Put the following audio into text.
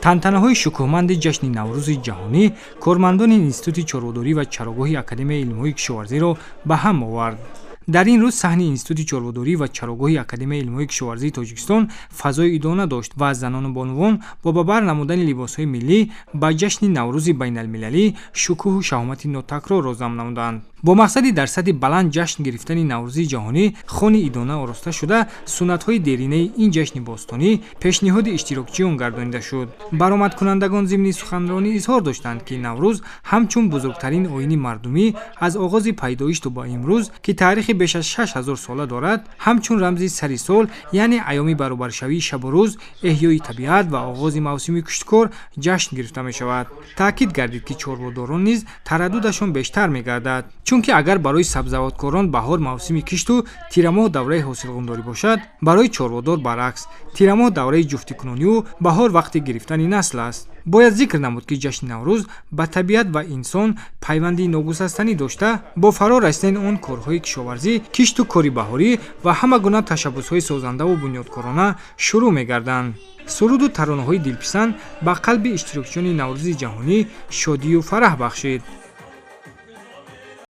Тантанаҳои шукӯҳманди ҷашни Наврӯзи ҷаҳонӣ кормандони Институти чорводорӣ ва чарогоҳи Академияи илмҳои кишоварзиро ба ҳам овард. Дар ин рӯз саҳни Институти чорводорӣ ва чарогоҳи Академияи илмҳои кишоварзии Тоҷикистон фазои идона дошт ва занону бонувон бо ба бар намудани либосҳои миллӣ ба ҷашни Наврӯзи байналмилалӣ шукӯҳу шаҳомати нотакрорро зам намуданд. Бо мақсади дар сатҳи баланд ҷашн гирифтани Наврӯзи ҷаҳонӣ хони идона ороста шуда, суннатҳои деринаи ин ҷашни бостонӣ пешниҳоди иштирокчиён гардонида шуд. Баромадкунандагон зимни суханронӣ изҳор доштанд, ки Наврӯз ҳамчун бузургтарин оини мардумӣ аз оғози пайдоиш то ба имрӯз, ки таърихи беш аз 6000 сола дорад, ҳамчун рамзи сари сол, яъне айёми баробаршавии шабу рӯз, эҳёи табиат ва оғози мавсими кишткор ҷашн гирифта мешавад. Таъкид гардид, ки чорводорон низ тараддудашон бештар мегардад, чунки агар барои сабзавоткорон баҳор мавсими кишту тирамоҳ давраи ҳосилғундорӣ бошад, барои чорводор баръакс, тирамоҳ давраи ҷуфтикунонию баҳор вақти гирифтани насл аст. Бояд зикр намуд, ки ҷашни Наврӯз ба табиат ва инсон пайванди ногусастанӣ дошта, бо фаро расидани он корҳои кишоварзӣ, кишту кори баҳорӣ ва ҳама гуна ташаббусҳои созандаву бунёдкорона шурӯъ мегарданд. Суруду таронаҳои дилписанд ба қалби иштирокчиёни Наврӯзи ҷаҳонӣ шодию фараҳ бахшид.